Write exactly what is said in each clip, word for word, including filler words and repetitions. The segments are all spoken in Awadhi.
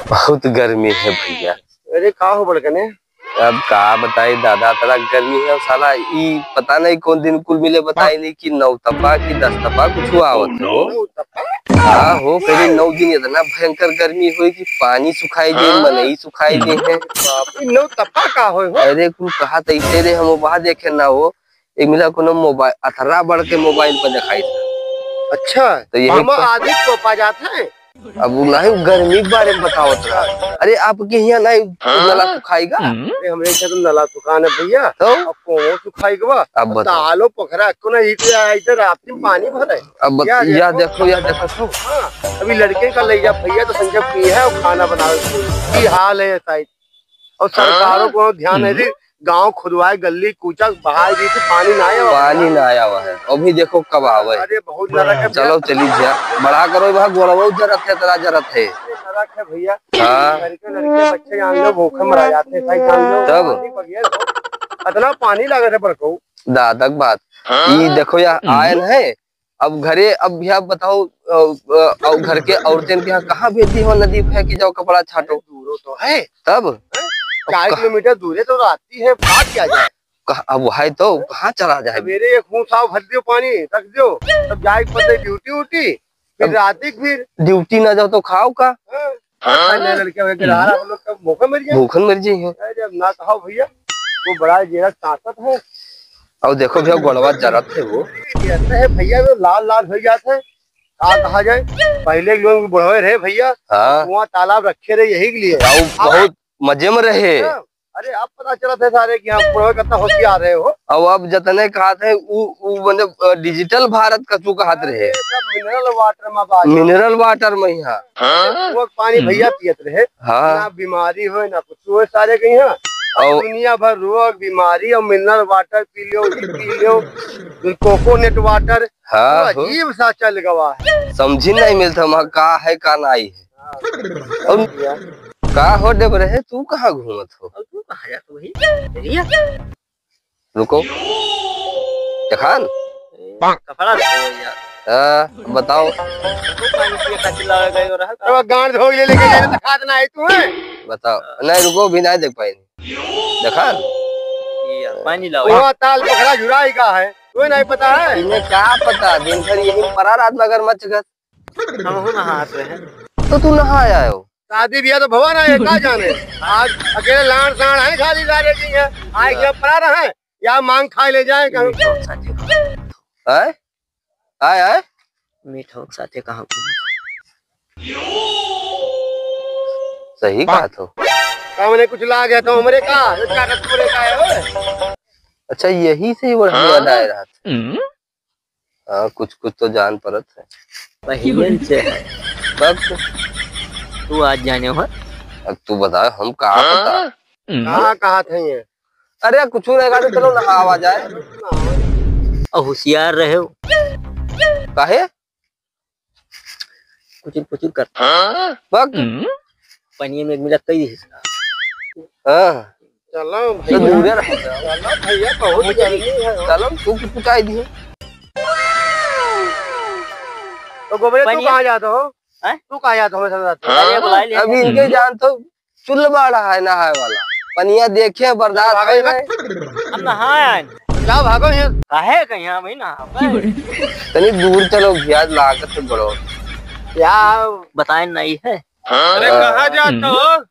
बहुत गर्मी है भैया। अरे का हो बड़कने? अब का बताई दादा, इतना गर्मी है। साला ई पता नहीं कौन दिन कुल मिले बताई नहीं कि नौ तपा कि दस तपा कुछ हुआ होत हो। नौ तपा? हाँ हो, कहीं नौ दिन इतना भयंकर गर्मी होई कि पानी सुखाई दे, हाँ? मनई सुखाई दे है। बाप रे, नौ तपा का होई हो? अरे कुल कहा तो इसे रे, हम वहाँ देखे ना हो, एक मिला कोनो मोबाइल, अतरा बढ़ के मोबाइल पर दिखाई था। अच्छा, तो यही हम पर आदमी को पा जात है। अब उ नहीं, उ गर्मी के बारे में बतावत रहा। अरे आपके यहाँ नहीं नला सुखाएगा? अरे हमरे इधर तो नला सुखान है भैया। तो? अब कौन सुखाएगा? अब बताओ। तालो पोखरा को ना, इधर, इधर रात में पानी भरे। अब बत-, या या देखो। देखो, या देखो तो। हाँ, अभी लड़के का ले जा भैया तो संजय की है और खाना बनावे की हाल है साइड। और सरकारों को ध्यान है जी, गांव खुदवाए, गली कूचा बहाए दी थी, पानी ना आया हुआ। पानी ना आया हुआ है, अभी देखो कब आवे। अरे बहुत नरक है भैया। चलो चली जा, बड़ा करो, वहाँ गोलवा जरत है, तेरा जरत है। ये नरक है भैया। हाँ। घर के लड़के बच्चे जान लो, भूखे मरा जाते हैं, सही जान लो। तब? पानी बगैर हो। इतना पानी लगा था बड़को। दादक बात। हाँ? ये देखो यार, हम्म। आयल है, अब घरे, अब भैया बताओ, अ, अ, और घर के औरतें के यहाँ कहाँ भेजती हो नदी पे कि जाओ कपड़ा छाटो? अरे, दूरो तो है। तब? हैं? चार कह- किलोमीटर दूर है तो आती है, भाग क्या जाए? कहाँ, अब है तो कहाँ चला जाए? सवेरे एक मुँह साव भर दियो पानी, रख दियो, तब जाए के पड़ते ड्यूटी उटी, फिर अब रात की फिर। ड्यूटी ना जाओ तो खाओ का? हाँ। हाँ, लड़के हुए, हम्म। हम लोग का भूखा मर जाए। भूखन मर जाइए। अरे, अब ना कहो भैया, वो बड़ा जेरा ताकत है। और देखो भैया, गोड़वा जरत है वो। ये जरत है भैया, वो लाल लाल हो जात है। का कहा जाए, पहले के लोग बुढ़वे रहे भैया, हाँ। कुआं तालाब रखे रहे यही के लिए। और अब बहुत मजे में रहे। हाँ, अरे, अब पता चलत है सारे कि हम बुढ़वे कितना होशियार रहे हो। और अब जतने कहत है, उ, उ, मतलब, अ, डिजिटल भारत का तू कहत रहे। अरे, सब मिनरल वाटर में बात। मिनरल वाटर में ही, हाँ। हाँ? वो पानी भैया पियत रहे। हाँ। ना बीमारी होए, ना कुछ होए सारे के यहाँ। और और दुनिया भर रोग, बीमारी और मिनरल वाटर पी लो, ई पी लो, कोकोनट वाटर। हाँ, तो हो। अजीब सा चल गवा है। समझी नहीं मिलता वहाँ का है, का नहीं है। हाँ। और भैया। का हो डेबरे है, तू कहाँ घूमत हो? और तू कहाँ जात हो भाई? भैया। रुको। देखान? ए, कपड़ा धो यार। हाँ, बताओ। तू पानी पिए खातिर लावे गए हो रहा था। तो गांड धो ले लेके जाए तो खात ना आई तू है। बताओ। नहीं, रुको, भी नहीं देख पाएंगे। देखान? ये यार, पानी लाओ। वहाँ ताल पोखरा झुराई का है, तुम्हें नहीं पता है? इन्हें क्या पता, दिन भर यही परा रात मगरमच्छ घर। हम हो नहात रहे। तो तू नहा आयो? शादी ब्याह तो भवा ना है, का जाने? आज अकेले लाड़ साड़ है खाली सारे की है। आज जब पड़ा रहे, या मांग खाए ले जाए कहूँ। मीठा साथे कहाँ? आय? आय, आय? मीठा साथे कहाँ घूमत? सही कहा तो। का मने कुछ लाग है तो हमरे का? ये का रसगुल्ले का है, ओए? अच्छा, यही से ही वो हाँ? याद आए रहा था। हम्म। हाँ, कुछ कुछ तो जान परत है। पहियन से है। तब तो। तू आज जाने हो? अब तू बता, हम कहाँ हाँ? पता? हम्म। कहाँ, कहाँ थे ये? अरे, कुछ नहीं कहा, चलो ना, आवा जाए। और होशियार रहे हो। काहे? कुचुर कुचुर कर। बक। हम्म। पनिया में एक मिनट कही। हाँ। चलो तो भैया। दूरे रहो। चलो भैया, बहुत गर्मी है। चलो, तू कुछ कुछ आई दियो। तो गोबरे, तू पनिया। कहाँ जात हो? हैं? तू कहाँ जात हो मेरे साथ? अरे, बुला लिया। अभी इनके जान तो चुल्ल बाड़ा है नहाए वाला। पनिया देखे, बर्दाश्त भागो है। हम नहाए आए। जा भागो यहाँ। काहे कहीं हम ही नहाए? तनी दूर चलो भैया, लागत है बड़ो। क्या बताए नहीं है। अरे, कहाँ जात हो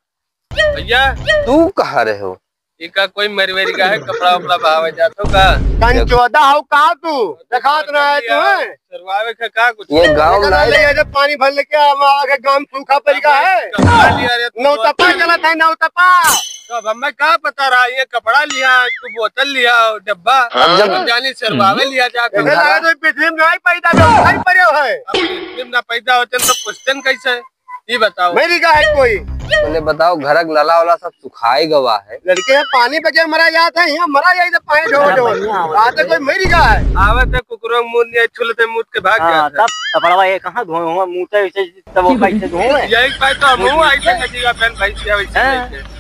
भैया? तू कहाँ रहे हो? इका कोई मरवेरी का है, कपड़ा उपड़ा बहावे जात हो का? कंचोदा हो का तू? देखात ना है तुम्हें? सरवावे के का कुछ? ये गाँव देखा ना ना है। ले, ये पानी भर लेके हम आगे गाँव सूखा पड़ गया है। कपड़ा लिया रे तू। नौतपा चलत है, नौतपा। तो अब हमें का पता रहा, ये कपड़ा लिया है, तू बोतल लिया, डब्बा। अब जब हम जानी सरवावे लिया जात है। इधर आए तो पृथ्वी में नहीं पैदा, नहीं पड़े है। अब पृथ्वी में ना पैदा होते तो पूछते न कैसे? ये बताओ। मेरी का है कोई? मैंने बताओ, घर का नला वाला सब सुखाए गवा है। लड़के हैं, पानी बगैर मरा जात है, यहाँ मरा जाए तो पानी ढोल ढोल। बात है कोई मेरी का है? आवत है कुकुरों मुंह नहीं छुलते मुंह के भाग हाँ, जात है। तब कपड़वा ये कहाँ धोए हुआ, मुंह से ऐसे तब वो कैसे धोए? यही पाए तो हम आई थे नदी का बहन भैंसिया वैसे हाँ। लेके।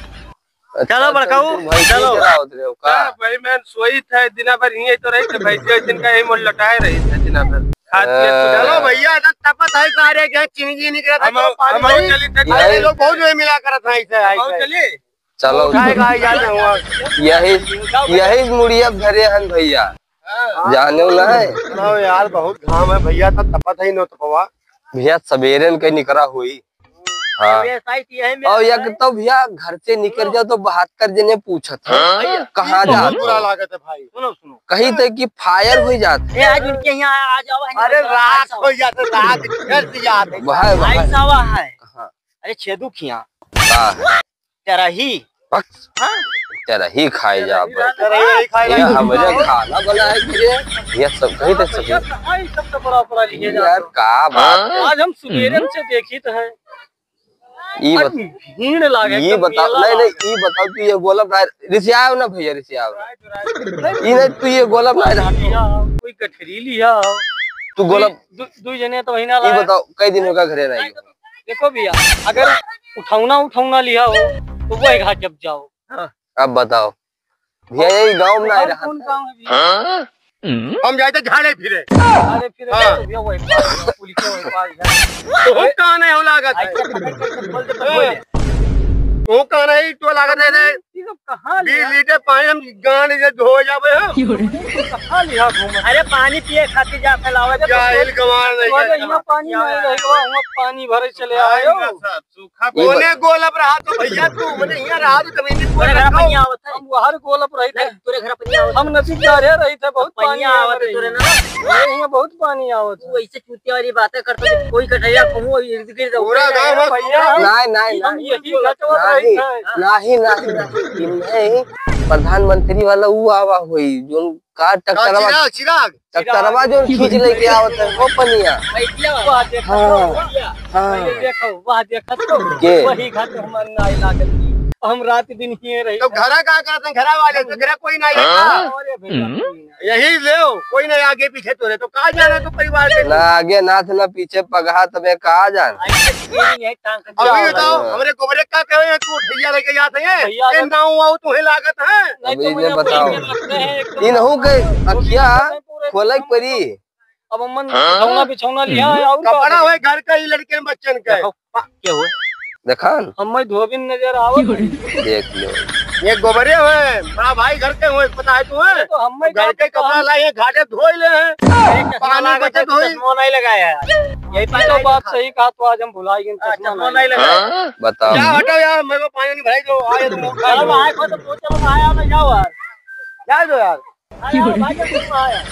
अच्छा, चलो बड़काऊ, तुम भैंसिया चलो। चरावत रहे हो का? हाँ, भाई मैं सोई था दिना भर यहीं तो रही थे भैंसिया, दिन का यही मोड़ लटाए रही थे दिना भर। खात पियत कुछ चलो अलग। भैया, एकदम तपत है सारे, क्या चीनी जी निकला था, हम, तो पानी हम भाई। चली, चली। अरे, लोग बहुत जो मिला करत हैं इसे, हम ऐसे। चली। चलो। उठाए का याद नहीं हुआ। यही, यही मुड़िया धरे हन भैया। हाँ। जाने वाला है। चलो यार, बहुत घाम है भैया, तो तपत है नो तपवा। भैया, सवेरे न कहीं निकरा हुई। हाँ। अबे, साइत यही में और या है। कि तो भैया घर से निकल सुनो। जाओ तो बात कर देने पूछत है। हाँ? भैया, कहाँ ये बहुत जात बुरा हो? लागत है भाई। सुनो, सुनो। कहीं तो कि फायर हो जात है। ए, आज उनके यहाँ आ जाओ, है ना? अरे, रात हो जात है, रात घर से जात है। भाई, भाई। ऐसा हुआ है। हाँ। अरे, छेदू खिया। का है? चरही। बस। हाँ? चरही खाए जा चरही बस। चरही वही खाए ये जा। हमरे खाना बनाए के लिए, ये सब कहीं तो हाँ, भैया, सही। कहाँ ये सब कपड़ा उपड़ा लिए यार, जाते हो? का बात है? आज हम सुबेरे हम्म। से देखी तो है। ई आज बत-, भीड़ लागे ई एकदम बताओ, मेला नहीं, नहीं, लागे। ई बताओ, तू ये गोलब ना, रिसियाओ ना भैया, रिसियाओ ना। ई नहीं, तू ये गोलब ना रहा। लिया, कोई गठरी लिया। तू गोलब दू, दू जने तो वही ना ई लाए। बताओ, कई दिन होगा घरे नहीं? देखो भैया, अगर उठौना, उठौना लिया हो, तो वही घाट जब जाओ। हाँ। अब बताओ। भैया, यही गाँव में ना और रहा कौन था। गाँव है भैया? हाँ? हम जाए थे झाड़े फिरे। झाड़े फिरे हाँ। तो भैया वही पास, पुलिस के वही पास है। तो हम कहाँ नहीं हो लागत है? ऐसे पकड़ के बोल दे, बोल दे। हाँ। तो कहाँ नहीं तो लागत है रे? ये सब कहाँ बीस लिया? लीटर पानी हम गांड से धो जावे हो। कहाँ लिया घूम? अरे पानी पिए खातिर जा फैलावे तो जाहिल गंवार नहीं तो है। यहाँ पानी नहीं रहेगा, वहाँ पानी भरे चले आए हो। सूखा कोने गोलब रहा तो भैया तू, मने यहाँ रहा तो जमीन पर तोरे घर रखा हो। पनिया आवत है। हम वहर गोलब रही थे। नहीं, तोरे घर पनिया आवत है। हम नदी किनारे रही थे, बहुत पानी पनिया आवत आवत है है। तोरे ना। अरे, यहाँ बहुत पानी आवत है। तू ऐसे चूतिया वाली बातें करता है, कोई कटैया कहूँ, अभी इर्द गिर्द पूरा गाँव में भैया। नहीं, नहीं, हम नहीं। यही घटवा रही नहीं, थे। नहीं, नहीं, नहीं। प्रधानमंत्री वाला वो आवा हुई, जो का का ट्रैक्टरवा, चिराग, चिराग। ट्रैक्टरवा जो खींच लेके आवत है, वो पनिया। वाह, देखो, हाँ, वाह। हाँ। ये देखो, वाह, देखो तो। के? वही घाट हमार नाई लागत। हम रात दिन हिये रही। तो घरा का करत हैं, घरा वाले से, घरा कोई नहीं है। हाँ? अरे भैया, हम्म। कोई नहीं। यही ले, कोई नहीं आगे पीछे तोरे, तो कहाँ जाना तो परिवार के? ना आगे नाथ, ना पीछे पगहा, तबे कहाँ जाना? ऐसे किसी ने टांग अब ये बताओ, हमरे गोबरे का कहे हैं, तू उठैया लेके जात है? भैया, ये अगर नाव वाव तुम्हें लागत है? नहीं अब तो ये मुझे बताओ। अपने रखते हैं, एक इनहू के अखिया खोले के पड़ी। अब अमन बिछौना बिछौना लिया है, और का कपड़ा करे? होए घर का ही लड़के बच्चन का। देखो, पा-, क्या हुआ? देखा न? हमें धोबिन नजर आवत है। देख लो। ये गोबरे होए, बड़ा भाई घर के होए, पता है तुम्हें? तो हमें घर के कपड़ा लाए हैं, घाटे धोई ले हैं। अरे, चश्मा पानी लगा बचे के धोई। चश्मा नहीं लगाया है। यही तो बात सही कहा, तो आज हम भुला गए, हाँ, चश्मा चश्मा नहीं नहीं लगाया। हाँ? बताओ। क्या हटो यार, मेरे को पानी नहीं भराई दो, आ ये तो बहुत चलो, भाई, को तो पूछ लो, भाई, आप जाओ यार। जाए दो यार। आया, भाई, ये कौन आया?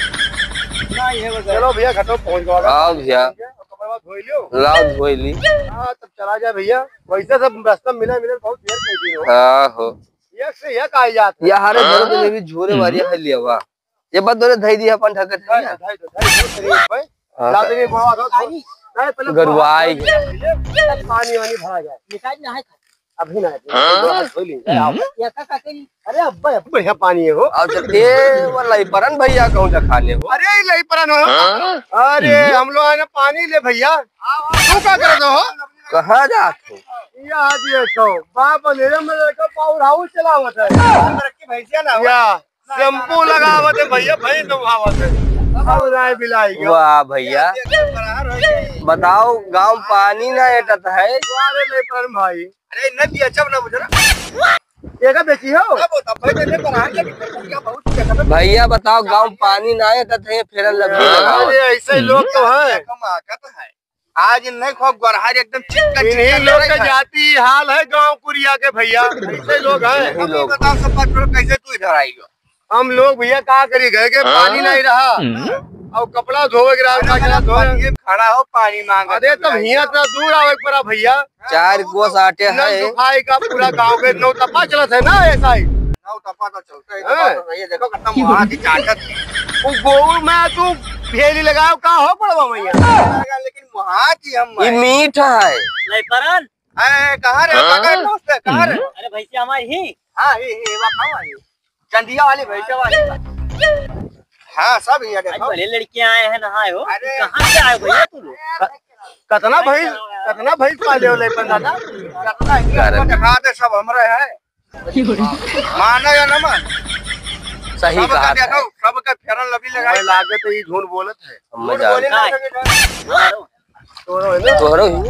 ना, ये बस चलो भैया, घटो पहुंच गवा। आओ भैया। कपड़ा धोई लियो। लाओ धोई ली। हाँ, तब चला जाए भैया। वैसे सब रास्ता मिला, मिला बहुत देर कर दी हो। हाँ हो। एक से एक आई जात है। यार, अरे, धरो तो नहीं भी झोरे वाली है लिया हुआ। ये बात दोनों धई दिया अपन ढकत है ना। धई दो, धई दो, धई दो, भाई। हाँ, ला सर। दे, गोड़वा धो, धो। नहीं, पहले गरुआई। पानी वानी भरा जाए। निकाल ना है। अभी ना, हाँ? हाथ धो ली। हम्म। आओ। या का, का करी? अरे अब्बा, अब्बा, बढ़िया पानी है हो। आओ चल, ए, वो लईपरन भैया कहूँ जा खाने हो। अरे, लईपरन हो। हाँ? अरे, हम्म। हम लोग आए ना पानी ले भैया। तू का करत हो? कहाँ जात हो? या देखो, बाप अंधेरे में लड़का पावर हाउस चलावत है। अंदर की भैंसिया ना हो। या। शैम्पू लगावत है भैया, भैंस नहावत है। अब राय बिलाई गया। वाह भैया। बताओ, गाँव पानी ना एटत है। अरे लईपरन भाई। अरे, इन्हें भी अच्छा बना बुझा। ये का बेची हो? अब होता भाई, मैंने बना के क्या बहुत अच्छा बना। भैया बताओ, गाँव पानी ना एटत है, Fair and Lovely लगाओ। अरे, ऐसे ही लोग तो हैं। कम आकत है। आज नहीं खो गोरहार एकदम चिकन इन्हीं चिकन लोग लड़ाई का है। जाति हाल है गांव कुरिया के भैया, ऐसे लोग हैं। यही लोग। बताओ सब पाँच लोग कैसे तू इधर आई हो? हम लोग भैया का करी, घर के हाँ? पानी नहीं रहा हम्म। और कपड़ा धोवे के रहा, अरे कचरा मेरा धोवे। पानी खड़ा हो, पानी मांग अरे तो भैया इतना दूर आवे के पड़ा भैया। चार कोस आटे नल है। सुखाई का पूरा गांव के नौ टप्पा चलत है ना ऐसा ही। नौ टप्पा तो चलते हैं, हाँ। तो बात नहीं है, देखो कितना मुहा की चाटत है। वो गोऊ में तू भेली लगाओ का हो पड़वा भैया। लेकिन मुहा की हम ये मीठ है। लईपरन। ए, कहाँ रे? हाँ? पकड़ दोस्त, कहाँ रे? हम्म। अरे भैंसिया हमारी ही। हाँ, ही, ही, वा खावा ही। चंदिया वाली भैंसिया वाली। हाँ, सब ही है, आज देखो। बड़े लड़के आए हैं, नहाए हो। अरे। कहाँ से आए हो भैया तू लोग? क-, कतना भाई, कतना भाई पाले हो लईपरन दादा? कतना ही का रे? हमको दिखा दे, सब हमरे हैं। माना या ना माना? सही सबका कहा देखो, था। सबका Fair and Lovely लगाई। हमें लागत है, ये झूठ बोलत है। हम झूठ जान बोले ना। तोरो है ना? तोहरो ही।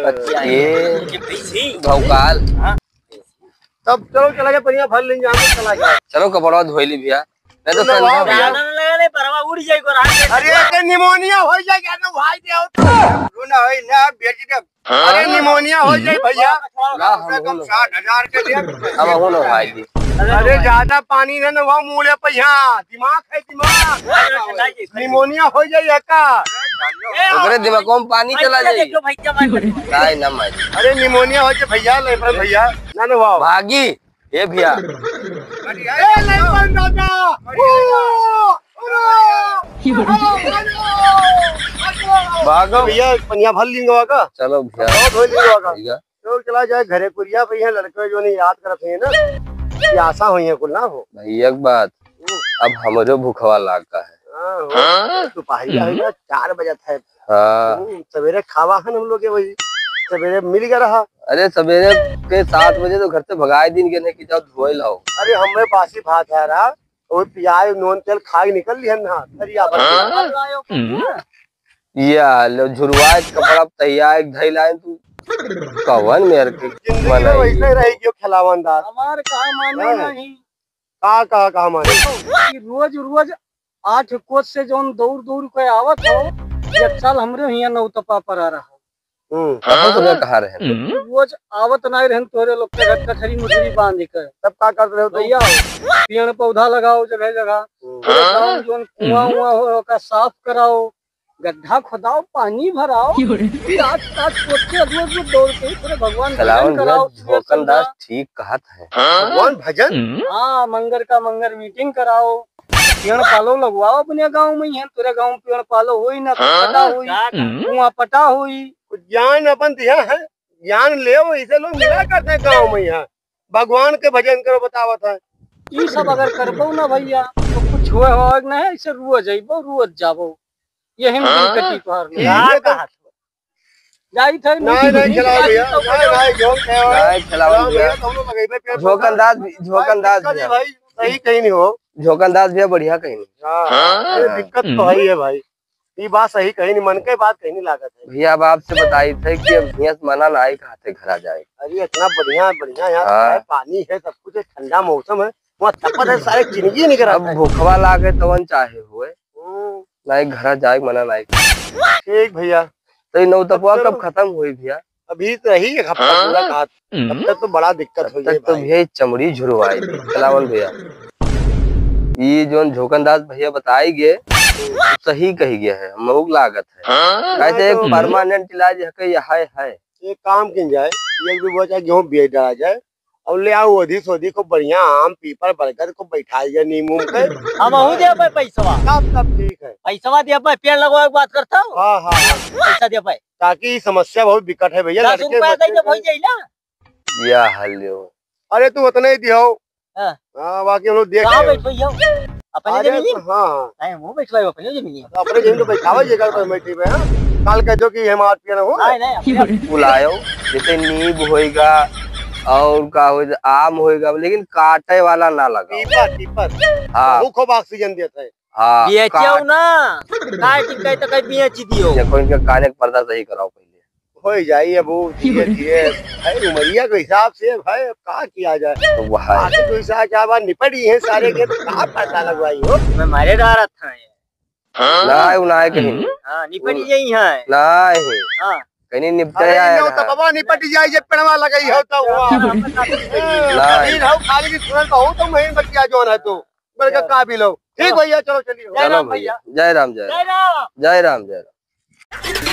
अच्छा, ये भौकाल। हाँ। तब चलो, चला गया, बढ़िया भर लेंगे, हम चला गया। चलो, कपड़ा धोई ली भैया। नहीं तो ना, ठंडा वाह, भैया। ज्यादा ना लगा ले, परवा उड़ जाए को रात में। अरे, अरे, pneumonia हो जाए, ज्यादा भाई दे आओ तो। रो ना होई ना, बेटी दे। अरे, pneumonia हो जाए भैया। ना, हम कम से कम साठ हजार के लिए। हम हो ना भाई जी। अरे, ज्यादा पानी ना, ना, वहाँ मुड़े पे यहाँ। दिमाग है, दिमाग। अरे, ठंडा जी। Pneumonia हो जाए का? ओकरे दिमाग में पानी चला जाए। देखो भैया, भाई। काय ना मारी। अरे, pneumonia हो जाए भैया, लेबर भैया। ना, ना, वाह। भागी। ए भैया। ए, लइकन दादा! ओ! ओ! भागो। भैया, पनिया भर लिंगवा का? चलो भैया। बहुत हो लिंगवा का? भैया। तो चला जाए घरे कुरिया पे, यहाँ लड़के जो नहीं याद करत हैं ना, ये आशा हुई है कुल ना हो। भाई, एक बात, अब हमरो भूखवा लाग का है। हाँ, हो। हाँ? दोपहरिया है ना, चार बजत है। हाँ। हम्म, सवेरे खावा है ना हम लोग के वही, सवेरे मिल गया रहा। अरे, सवेरे के सात बजे तो घर से भगाए दिन के नहीं कि जाओ धोए लाओ। अरे, हमें बासी भात है रहा, वो प्याज, नून, तेल खा के निकल लिहन ना, तरिया भर के। हाँ? या लो, झुरवाए के कपड़ा तैयार एक धइल आए तू। कवन मेर के जिंदगी में बनाई? वैसे रही क्यों खिलावन दार? हमार कहा माने हाँ। नहीं। का, का, का माने? कि रोज, रोज आठ कोस से जौन दौड़, दौड़ के आवत हो, एक साल हमरे हियां नौतपा पर आ रहा। हम्म। कहाँ से कहाँ रहे? रोज आवत नाई रहन तोरे लोग के घर कठरी मुठरी बांध के। तब का करत रहे हो तुम? भैया, पेड़ पौधा लगाओ जगह जगह। हम्म। पूरे गाँव जौन कुआं उआं हो, ओका साफ कराओ, गड्ढा खोदाओ, पानी भराओ। क्यों रे? फिर आठ, आठ कोस के रोज, रोज दौड़ के पूरे भगवान भजन कराओ, झोकन दास ठीक कहत है। भगवान भजन? हाँ, मंगर का मंगर meeting कराओ। पेड़ पालो लगवाओ अपने गाँव में, यहाँ तोरे गाँव में पेड़ पालो होई ना, तो पटा होई, कुआं पटा होई। ज्ञान अपन दिया है, ज्ञान ले, इसे लोग मिला करते हैं गाँव में यहाँ। भगवान के भजन करो, बतावत है। ई सब अगर करबो ना भैया, तो कुछ होए हो ना है, इसे रोज अइबो, रोज जाबो। यही में दिन कटी तोहार। यही में तो जाई थे नहीं, नहीं, खिलाओ भैया। नहीं, नहीं, झोंक है। नहीं, खिलाओ भैया। झोंकन दास भी, झोंकन दास भैया। भाई, सही कहीं नहीं हो। झोंकन दास भैया, बढ़िया कहीं नहीं। हाँ, अरे दिक्कत तो है ही है भाई। ये बात सही कहीं नहीं, मन के बात कहीं नहीं लागत है। भैया, अब आपसे बताई थे कि अब हियां से मना ना आई, कहा थे घर आ जाए। अरे इतना बढ़िया, बढ़िया यहाँ है, पानी है, सब कुछ है, ठंडा मौसम है, वहाँ तपत है, सारे जिंदगी निकल अब आता है। भूखवा लागे तवन चाहे हुए। हम्म। ना एक घरा जाए मना ना आई। ठीक भैया। तो ये नौतपवा अब चलो। कब खत्म हुई भैया? अभी तो रही एक हफ्ता पूरा कहा। तब तक तो बड़ा दिक्कत हो जाए तो भाई। भैया, ये चमड़ी झुरवाई दी। चलावन भैया, ये जोन झोकन दास भैया बताई गए, सही कही गए है, हमहू के लागत है। हाँ, कैसे एक तो permanent इलाज है कि यह है, है। एक काम किन जाए, एक दो बोझा गेहूं बेच डाला जाए और ले आओ ओधी सोधी को बढ़िया आम, पीपल, बरगद को बैठा दिया, नीम उम के। हमहू देबे पैसवा। सब, सब ठीक है। पैसवा देबे, पेड़ लगवाए के बात करता हूँ। हाँ, हाँ, हाँ। पैसा देबे। ताकि ई समस्या बहुत विकट है भैया, दस लड़के रुपया बच्चे दे दे, के। भई जाई ना। या हल्यो। अरे तू उतने ही दियो। हाँ। हाँ, बाकी हम लोग देख कहाँ रहे हैं। बैठ भैया? अपने अरे, जमीन? हाँ, हाँ। नहीं, वो बैठ रहे हो, अपने जमीन। तो अपने जमीन तो बैठावा, ये कर बैठी में, हाँ। काल कह दो कि ये हमार पेड़ हो। नहीं, नहीं, अपने बुलायो, जैसे नींब होएगा और का हो, आम होएगा, लेकिन काटे वाला ना लगा। पीपर, पीपर। हाँ। वो खूब oxygen देता है। हाँ, बेचो काट- ना, काट के कहीं तो कहीं बेच दियो। देखो, इनका काने का पर्दा सही कराओ पहले। हो ही जाई अब वो धीरे धीरे। भाई, उमरिया के हिसाब से भाई, अब का किया जाए? तो वह है। आगे तो हिसाब क्या बात, निपट ही है सारे के, तो का पर्दा लगवाई हो? मैं मारे डारा था ये। ना, वो ना है कहीं। हाँ, निपट ही यही है। ना है। हाँ। कहीं निपटे अरे, आया नो ना। तो बाबा निपट जाए, जब पेड़वा लगाई हो तो हुआ। अच्छा, हम बता देते हैं। ना। अभी रहो, खाली की तुरंत हो तो महीन बतिया जो है तो। बड़का का भी लो। ठीक भैया, चलो चलिए। जय चलो राम भैया। भैया। जय राम, जय जय राम। राम। जय राम, जय राम।